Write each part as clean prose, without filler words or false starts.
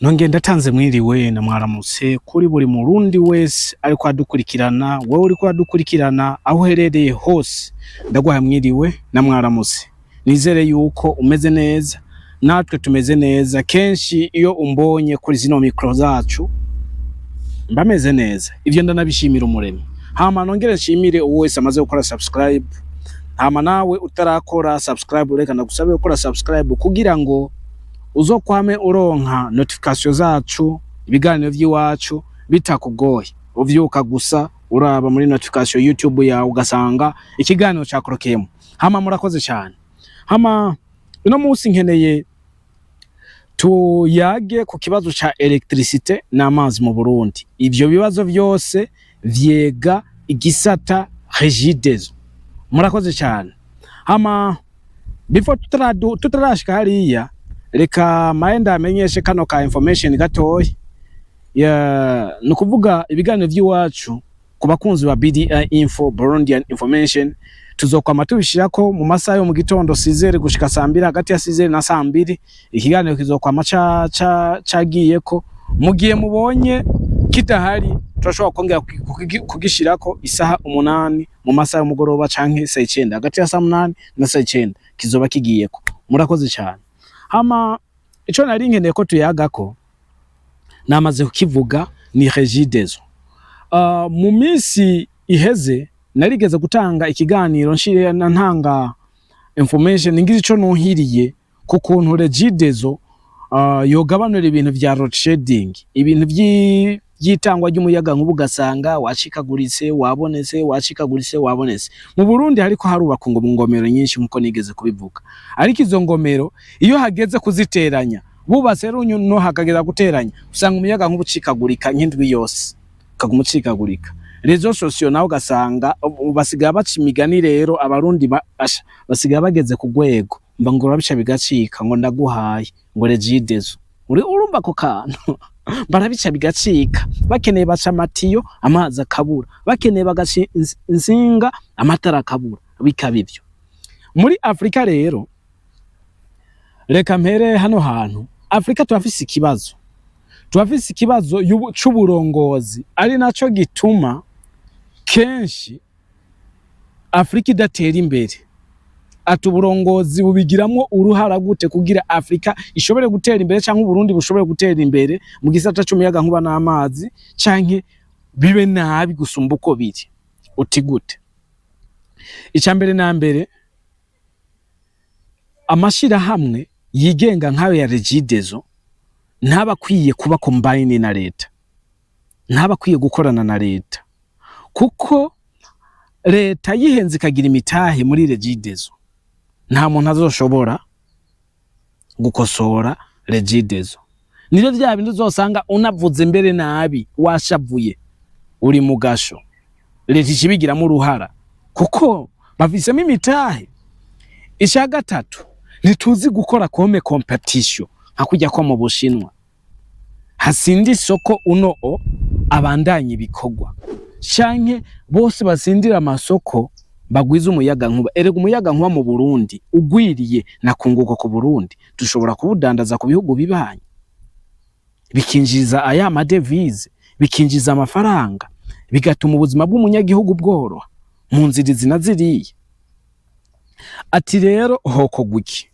Nongeye ndatanze mwiriwe na mwaramutse kuri buri Murundi wese ariko adukurikirana. Wowe uriko uradukurikirana aho uherereye hose, ndaguhaye mwiriwe na mwaramutse. Nizere yuko umeze neza, natwe tumeze neza. Kenshi iyo umbonye kuri zino mikro zacu mba meze neza, ivyo ndanabishimira Umuremyi. Hama nongere nshimire uwo wese amaze gukora subscribe. Hama nawe utarakora subscribe, reka ndagusabe gukora subscribe kugira ngo uzokwame uronka notification zacu, ibiganiro vy'iwacu bitakugoye. Uvyuka gusa uraba muri notification YouTube yawe, ugasanga ikiganiro cakorokeyemo. Hama murakoze cyane. Hama uno munsi nkeneye tuyage ku kibazo ca électricité n'amazi mu Burundi. Ivyo bibazo vyose vyega igisata Regideso. Murakoze cyane. Hama before tutarashika hariya, reka maye ndamenyeshe kano ka information gatoya. Ya, ni ukuvuga ibiganiro vy'iwacu ku bakunzi ba BDI Info, Burundian Information, tuzokwama tubishirako mu masaha yo mu gitondo 6h gushika saa 2. Hagati ya 6h na saa 2 ikiganiro kizokwama ca ca cagiyeko. Mu gihe mubonye kitahari, turashobora kongera kugishirako isaha 8 mu masaha y'umugoroba canke saa 9. Hagati ya saa 8 na saa 9 kizoba kigiyeko. Murakoze cyane. Hama ico nari nkeneye ko tuyagako, namaze kukivuga, ni Regideso. Mu minsi iheze narigeze gutanga ikiganiro nshire na ntanga information, ngize ico nuhiriye ku kuntu Regideso yogabanura ibintu vya load shedding, ibintu vy'itangwa ry'umuyaga nkuba, ugasanga wacikaguritse, wabonetse, wacikaguritse, wabonetse. Mu Burundi hariko harubakwa ngo ngomero nyinshi nkuko nigeze kubivuga, ariko izo ngomero iyo hageze kuziteranya, bubatse runo hakageza guteranya, usanga umuyaga nkuba ucikagurika nk'indwi yose, ukaguma ucikagurika. Réseaux sociaux naho ugasanga ubu basigaye baca imigani. Rero Abarundi basha basigaye bageze ku rwego mba ngo urabica bigacika, ngo ndaguhaye ngo Regideso. Uri urumva ako kantu, barabica bigacika. Bakeneye baca amatiyo, amazi akabura. Bakeneye bagaca insinga, amatara akabura. Bikaba ivyo muri Afrika. Rero reka mpere hano hantu. Afrika turafise ikibazo, turafise ikibazo c'uburongozi, ari naco gituma kenshi Afrika idatera imbere. Ati uburongozi bubigiramwo uruhara gute kugira Afrika ishobore gutera imbere, canke Uburundi bushobore gutera imbere mu gisata c'umuyaga nkuba n'amazi, canke bibe nabi gusumba uko biri? Uti gute? Ica mbere na mbere, amashirahamwe yigenga nk'ayo ya Regideso ntaba akwiye kuba combine na leta, ntaba akwiye gukorana na leta, kuko leta yihenze ikagira imitahe muri Regideso, nta muntu azoshobora gukosora Regideso. Nivyo vya bindi uzosanga unavuze mbere nabi, washavuye, uri mu gasho. Leta icibigiramo uruhara kuko bafisemo imitahe. Ica gatatu, ntituzi gukora comme compétition nka kurya ko mu Bushinwa hasinda isoko, uno o abandanya ibikorwa, canke bose basindira amasoko, bagwiza umuyaga nkuba. Erega umuyaga nkuba mu Burundi ugwiriye na kunguko ku Burundi, dushobora kuwudandaza ku bihugu bibanyi, bikinjiza aya ma devises, bikinjiza amafaranga, bigatuma ubuzima bw'umunyagihugu bworoha mu nzira izi na ziriya. Ati rero hokorwa iki?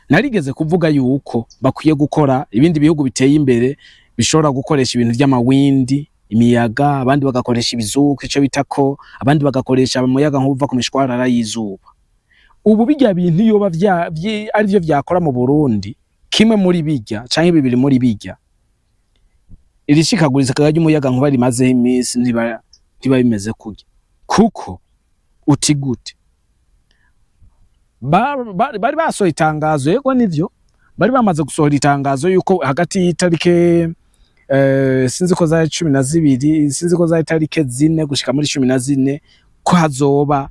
Narigeze kuvuga yuko bakwiye gukora ibindi bihugu biteye imbere bishobora gukoresha ibintu vy'amawindi, imiyaga, abandi bagakoresha ibizuku, ico bita ko, abandi bagakoresha umuyaga nkuba ku mishwarara y'izuba. Ubu birya bintu yoba arivyo vyakora mu Burundi, kimwe muri birya canke bibiri muri birya, irishikagurizika ry'umuyaga nkuba rimazeho iminsi ntiba bimeze kurya. Kuko uti gute? Bari basohoye itangazo, yego nivyo, bari bamaze gusohora itangazo yuko hagati y'itarike sinzi ko zari 12, sinzi ko zari tarike 4 gushika muri 14, ko hazoba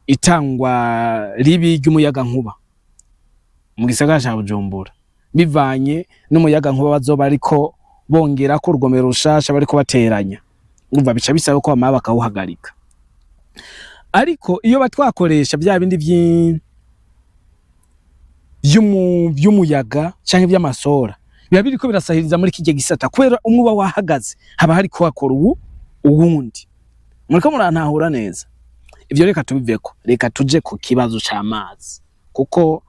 itangwa ribi ry'umuyaga nkuba mu gisagara ca Bujumbura, bivanye n'umuyaga nkuba bazoba ariko bongera ko urugomero rushasha bariko bateranya. Urumva bica bisaba ko bamara bakawuhagarika. Ariko iyo batwakoresha bya bindi vy'umuyaga canke vy'amasora, Biba biriko birasahiriza muri kirya gisata, kubera umwe uba wahagaze haba hariko hakora uwu uwundi. Muriko murantahura neza? Ivyo reka tubiveko, reka tuje ku kibazo c'amazi, kuko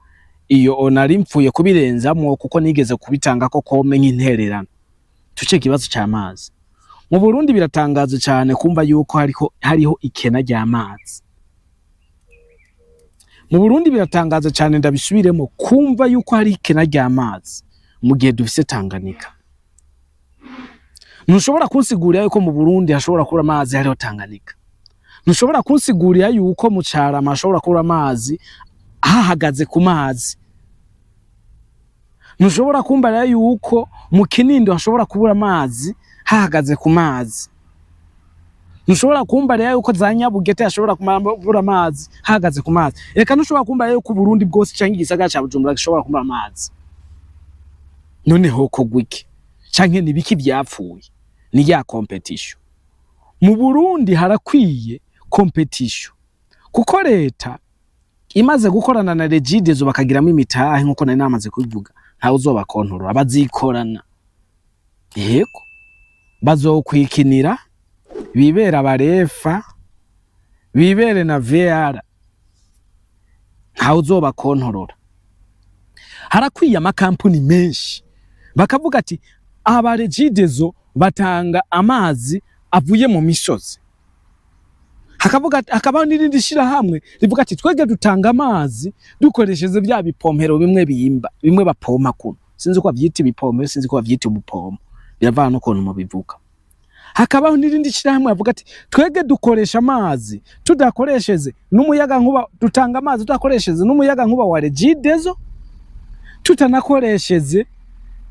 iyo nari mpfuye kubirenzamwo, kuko nigeze kubitangako comme nk'intererano. Tuce ikibazo c'amazi mu Burundi. Biratangaje cane kumva yuko hariho ikena ry'amazi mu Burundi. Biratangaza cane, ndabisubiremo, kumva yuko hari ikena ry'amazi mu gihe dufise Tanganyika. Ntushobora kunsigurira yuko mu Burundi hashobora kubura amazi hariho Tanganyika. Ntushobora kunsigurira yuko mu Carama hashobora kubura amazi hahagaze ku mazi. Ntushobora kumbarira yuko mu Kinindo hashobora kubura amazi hahagaze ku mazi. Ntushobora kumbarira yuko za Nyabugete hashobora kubura amazi hahagaze ku mazi. Reka, ntushobora kumbarira yuko Uburundi bwose canke igisagara ca Bujumbura gishobora kubura amazi. None hokorwa iki, canke ni biki vyapfuye? Ni ya compétition. Mu Burundi harakwiye compétition, kuko leta imaze gukorana na Regideso bakagiramo imitahe, nkuko nari namaze kubivuga, ntawe uzobakontorora, bazikorana. Yego, bazokwikinira, bibera abarefa, bibere na VAR, ntawe uzobakontorora. Harakwiye amakampuni menshi, bakavuga ati aba Regideso batanga amazi avuye mu misozi, hakavuga hakabaho n'irindi shirahamwe rivuga ati twebwe dutanga amazi dukoresheje bya bipompero bimwe bimba, bimwe bapompa kuno, sinzi ko bavyita ibipompero, sinzi ko bavyita ubupompo, biravana n'ukuntu mubivuga. Hakabaho n'irindi shirahamwe bavuga ati twebwe dukoresha amazi tudakoresheje n'umuyaga nkuba, dutanga amazi tudakoresheje n'umuyaga nkuba wa Regideso, tutanakoresheje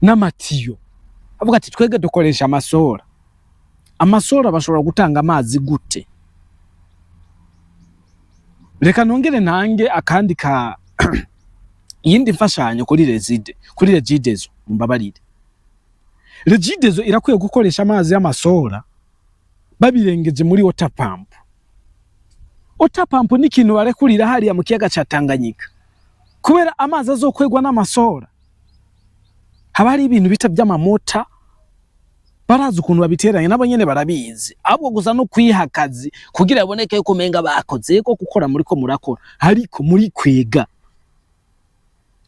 n'amatiyo. Avuga ati twebwe dukoresha amasora. Amasora bashobora gutanga amazi gute? Reka nongere ntange akandi ka iyindi mfashanyo kuri Regideso. Mumbabarire, Regideso irakwiye gukoresha amazi y'amasora babirengeje muri water pump. Water pump ni ikintu barekurira hariya mu kiyaga ca Tanganyika, kubera amazi azokwegwa n'amasora. Haba hari ibintu bita by'amamota, barazi ukuntu babiteranya, nabo nyene barabizi, ahubwo gusa no kwiha akazi kugira baboneke yuko umenga bakoze ko gukora. Muriko murakora, ariko muri kwega.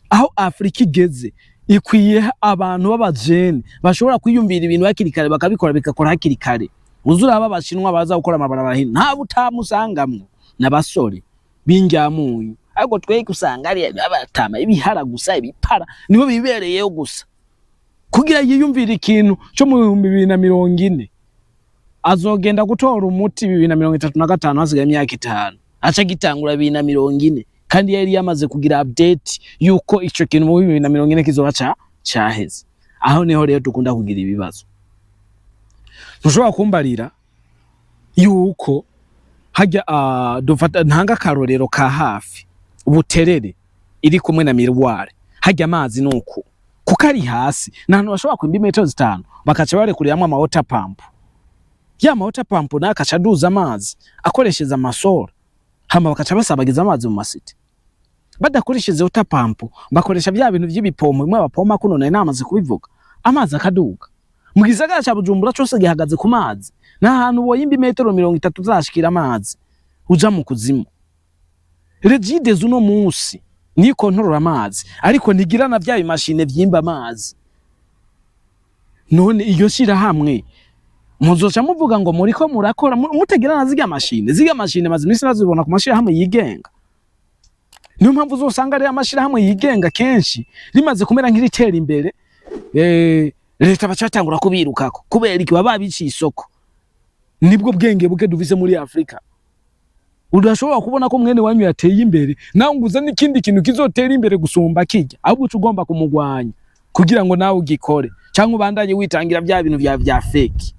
Aho Afrika igeze, ikwiye abantu b'abajene bashobora kwiyumvira ibintu hakiri kare, bakabikora, bigakora hakiri kare. Uzuraba abashinwa baza gukora amabarabara hino, nta butamusangamwo n'abasore b'injyamunyu, ariko twege usanga ari abatama, ibihara gusa, ibipara nibo bibereyeyo gusa. Kugira yiyumvire ikintu co mu 2040, azogenda gutora umuti 2035, hasigaye imyaka 5, aca gitangura 2040, kandi yari yamaze kugira update yuko ico kintu mu 2040 kizoba caheze. Aho niho rero dukunda kugira ibibazo. Ntushobora kumbarira yuko hajya dufata ntanga akarorero ka hafi, Buterere iri kumwe na Miroir, hajya amazi nuko kuko ari hasi, nahantu bashobora kwimba imetero 5, bakaca barekuriramwo ama water pump. Ya ma water pump nayo akaca aduza amazi akoresheje amasora, hama bakaca basabagiza amazi mu masite. Badakoresheje water pump, bakoresha bya bintu vy'ibipompo bimwe bapompa kuno, nari namaze kubivuga, amazi akaduga. Mu gisagara ca Bujumbura cose gihagaze ku mazi. Nta hantu woyimba imetero 30 uzashikira amazi, uja mu kuzimu. Regideso uno munsi niyo ikontorora amazi, ariko ntigira na vya bimashine vyimba amazi. None iryo shirahamwe muzoca muvuga ngo muriko murakora mutegera na zirya mashine? Zirya mashine maze iminsi nazibona ku mashirahamwe yigenga. Niyo mpamvu uzosanga ari amashirahamwe yigenga kenshi rimaze kumera nk'iritera imbere, leta baca batangura kubirukako. Kubera iki? Baba babiciye isoko. Nibwo bwenge buke dufise muri Afrika. Udashobora kubona ko mwene wanyu yateye imbere, nawe ngo uze n'ikindi kintu kizotera imbere gusumba kirya, ahubwo uca ugomba kumugwanya kugira ngo nawe ugikore, cyangwa ubandanye witangira bya bintu vya fake.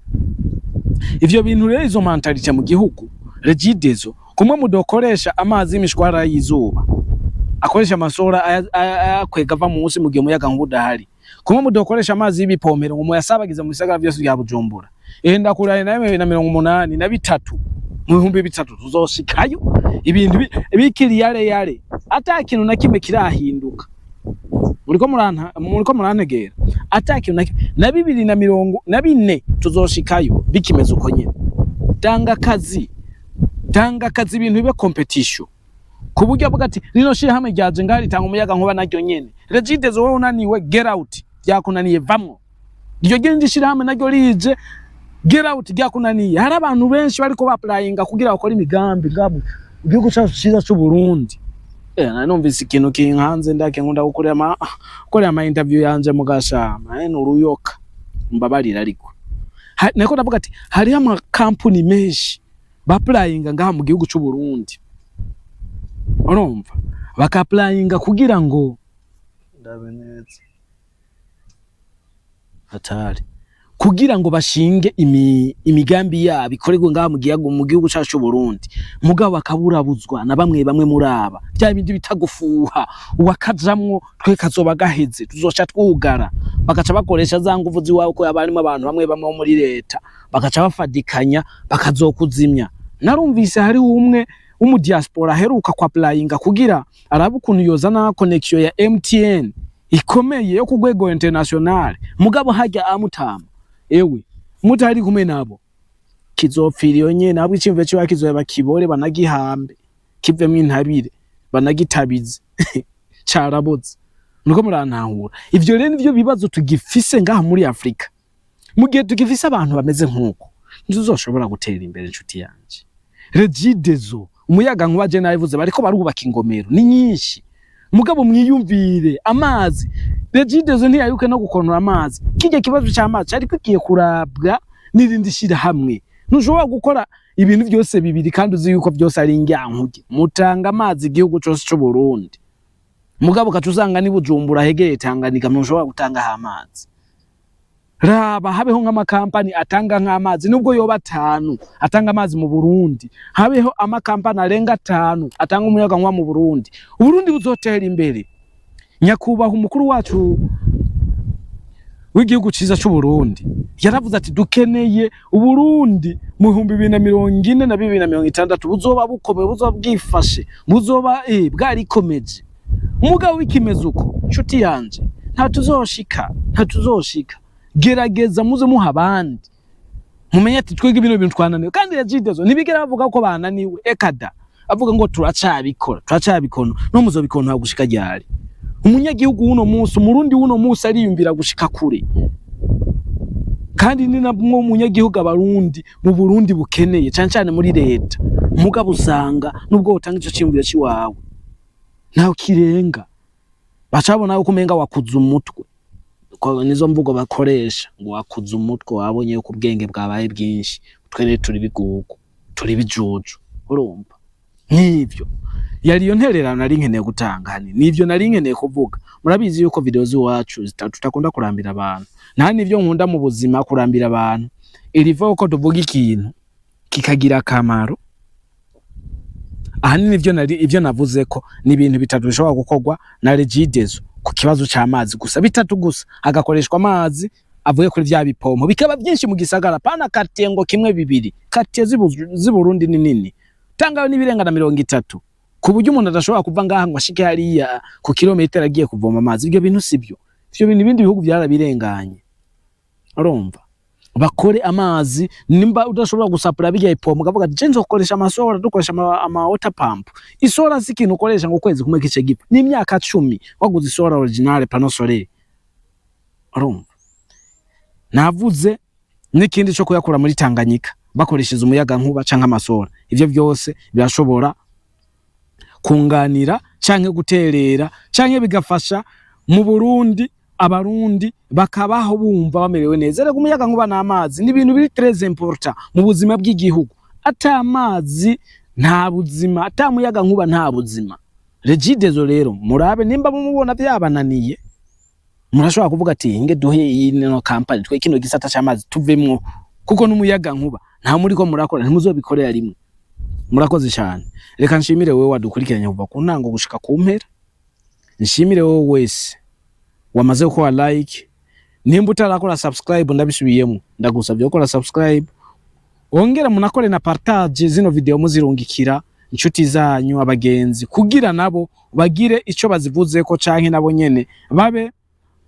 Ivyo bintu rero, izo mentalité mu gihugu, Regideso kumwe mudokoresha amazi y'imishwara y'izuba, akoresha amasora ayakwega ava munsi mu gihe umuyaga nkuba udahari, kumwe mudokoresha amazi y'ibipompero ngo muyasabagize mu bisagara vyose vya Bujumbura, ehe, ndakuraye nayo 2083, mu 3000tuzoshikayo ibintu bikiri yare yare, ata kintu na kimwe kirahinduka. Muriko murantegera? Ata kintu na kimwe. Na 2044 tuzoshikayo bikimeze uko nyene. Tanga akazi, tanga akazi, ibintu bibe compétition, ku buryo avuga ati rino shirahamwe ryaje ngaha ritanga umuyaga nkuba naryo nyene. Regideso, wowe unaniwe, get out, byakunaniye, vamwo. Iryo rindi shirahamwe naryo rije, get out, ryakunaniye. Hari abantu benshi bariko bapurayinga kugira bakore imigambi ngaha mu gihugu cacu ciza c'u Burundi. Nari numvise ikintu kinkanze, ndake nkunda gukorera ama interview yanje mu gashamba, nuruyoka, mbabarira. Ariko niko ndavuga ati hariho amakampuni menshi bapurayinga ngaha mu gihugu c'u Burundi, urumva, bakapurayinga kugira ngo ndabe neza hatari, kugira ngo bashinge imigambi yabo ikorerwe ngaha mu gihugu cacu c'u Burundi, mugabo bakaburabuzwa na bamwe bamwe muri aba, bya bindi bita gufuha: uwakajamwo twe kazoba gaheze, tuzoca twugara. Bagaca bakoresha za nguvu ziwawe, ko yaba harimo abantu bamwe bamwe bo muri leta, bagaca bafadikanya bakazokuzimya. Narumvise hariho umwe w'umudiaspora aheruka kwa applyinga kugira arabe ukuntu yozana connection ya MTN ikomeye yo ku rwego international, mugabo hajya amutama ewe mutari kumwe nabo kizopfira iyo nyene, ahubwo iciyumviro ciwe kizoba kibore, banagihambe, kivemwo intabire, banagitabize, caraboze. Nuko murantahura. Ivyo rero nivyo bibazo tugifise ngaha muri Afrika. Mu gihe tugifise abantu bameze nk'uko, ntituzoshobora gutera imbere, inshuti yanje. Regideso, umuyaga nkuba, je nabivuze, bariko barubaka ingomero ni nyinshi, mugabo mwiyumvire amazi. Regideso ntiyayuke no gukonora amazi. Kirya kibazo c'amazi cari kigiye kurabwa n'irindi shirahamwe. Ntushobora gukora ibintu byose bibiri kandi uzi yuko byose ari indyankuge. Mutanga amazi igihugu cose c'u Burundi, mugabo ugaca usanga ni Bujumbura hegereye Tanganyika ntushobora gutangaho amazi. Raba habeho nk'amakampani atanga nk'amazi, nubwo yoba atanu atanga amazi mu Burundi, habeho amakampani arenga atanu atanga umuyaga nkuba mu Burundi, Uburundi buzotera imbere. Nyakubahwa umukuru wacu w'igihugu ciza c'u Burundi yaravuze ati dukeneye Uburundi mu 2040 na 2060 buzoba bukomeye, buzoba bwifashe, buzoba bwarikomeje. Umugabo wikimeze uko, nshuti yanje, nta tuzoshika, nta tuzoshika. Gerageza muze muha abandi, mumenye ati twebwe bino bintu twananiwe. Kandi Regideso ntibigera bavuga ko bananiwe, ekada avuga ngo turacabikora, turacabikona. No muzobikona gushika ryari? Umunyagihugu w'uno munsi, Umurundi w'uno munsi, ariyumvira gushika kure, kandi ni nabwo umunyagihugu, Abarundi mu Burundi bukeneye cane cane muri leta. Mugabo usanga nubwo utanga ico ciyumviro ciwawe, ntawe kirenga, bacabona yuko umenga wakuze umutwe. Nizo mvugo bakoresha ngo wakuze umutwe, wabonye yuko ubwenge bwabaye bwinshi, twe rero turi bigugu, turi bijuju. Urumva nk'ivyo yari iyo ntererano nari nkeneye gutanga hani, nivyo nari nkeneye kuvuga. Murabizi yuko video z'iwacu tutakunda kurambira abantu, nta nivyo nkunda mu buzima kurambira abantu. Irivo ko tuvuga ikintu kikagira akamaro. Ahanini ivyo navuze ko ni ibintu bitatu bishobora gukorwa na Regideso ku kibazo c'amazi gusa, bitatu gusa: hagakoreshwa amazi avuye kuri vya bipompo, bikaba byinshi mu gisagara, pana quartier ngo kimwe, bibiri. Quartier z'i Burundi ni nini, tangayo n'ibirenga na 30, ku buryo umuntu adashobora kuva ngaha ngo ashike hariya ku kilometero agiye kuvoma amazi. Ibyo bintu sibyo, ivyo bintu ibindi bihugu byarabirenganye. Urumva, bakore amazi. Nimba udashobora gusapura bijya ipompo, ukavuga ati je nzokoresha amasolar, dukoresha ama water pump. Isolar si ikintu ukoresha ngo ukwezi kumwe kice gipfa, ni imyaka 10 waguze isolar originale, panneau solaire. Urumva, navuze n'ikindi cyo kuyakura muri Tanganyika bakoresheje umuyaga nkuba canke amasolar. Ivyo byose birashobora kunganira canke guterera canke bigafasha mu Burundi, Abarundi bakabaho bumva bamerewe neza. Rero umuyaga nkuba n'amazi ni ibintu biri très important mu buzima bw'igihugu. Ata amazi nta buzima, ata muyaga nkuba nta buzima. Regideso rero murabe, nimba mumubona vyabananiye, murashobora kuvuga ati inge duhe iyi no company, twe kino gisata c'amazi tuvemwo, kuko n'umuyaga nkuba nta muri ko murakora, ntimuzobikorera rimwe. Murakoze cyane. Reka nshimire wewe wadukurikiranye kuva ku ntango gushika ku mpera, nshimire wowe wese wamaze gukora like. Nimba utarakora subscribe, ndabisubiyemo, ndagusabye gukora subscribe, wongera munakore na partage zino video, muzirungikira. inshuti zanyu, abagenzi, kugira nabo bagire ico bazivuzeko, canke nabo nyene babe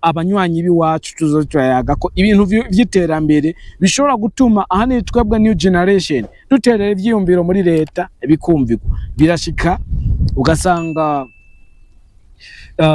abanywanyi b'iwacu. Tuzo turayaga ko ibintu vy'iterambere bishobora gutuma ahanini twebwe new generation duterera ivyiyumviro muri leta bikumvirwa. Birashika ugasanga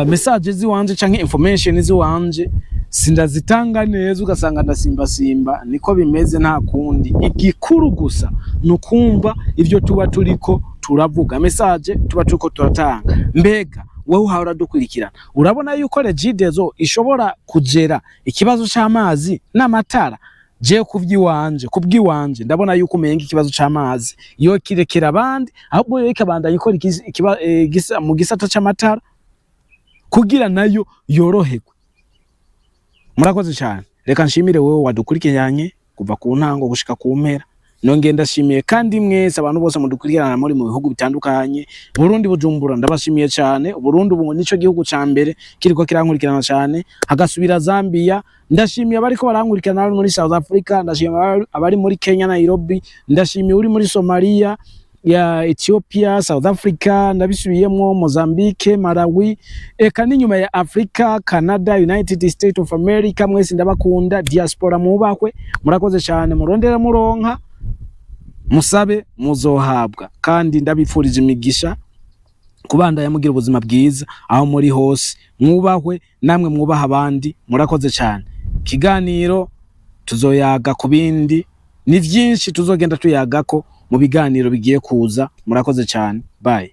message ziwanje canke information ziwanje sindazitanga neza, ugasanga ndasimbasimba. Niko bimeze, nta kundi. Igikuru gusa ni ukumva ivyo tuba turiko turavuga, message tuba turiko turatanga. Mbega wowe uhora dukurikirana, urabona yuko Regideso ishobora kugera ikibazo c'amazi n'amatara? Je kuvy'iwanje, kubw'iwanje, ndabona yuko umenga ikibazo c'amazi yo kirekera abandi, ahubwo yo ikabandanya ikora mu gisata c'amatara kugira nayo yoroherwe. Murakoze cyane. Reka nshimire wowe wadukurikiranye kuva ku ntango gushika ku mpera. Nongeye ndashimiye kandi mwese, abantu bose mudukurikirana muri mu bihugu bitandukanye. Burundi, Bujumbura, ndabashimiye cyane. Burundi ubu nico gihugu ca mbere kiriko kirankurikirana cyane, hagasubira Zambia. Ndashimiye abariko barankurikirana bari muri South Africa, ndashimiye abari muri Kenya, Nairobi, ndashimiye uri muri Somalia ya Ethiopia, South Africa, ndabisubiyemwo, Mozambique, Malawi, eka n'inyuma ya Africa, Canada, United States of America. Mwese ndabakunda. Diaspora mubahwe, murakoze cyane. Murondera muronka, musabe muzohabwa, kandi ndabifurije imigisha kubandanya mugira ubuzima bwiza aho muri hose. Mwubahwe namwe mwubaha abandi. Murakoze cyane. Ikiganiro tuzoyaga ku bindi ni byinshi, tuzogenda tuyagako mu biganiro bigiye kuza. Murakoze cyane, bye.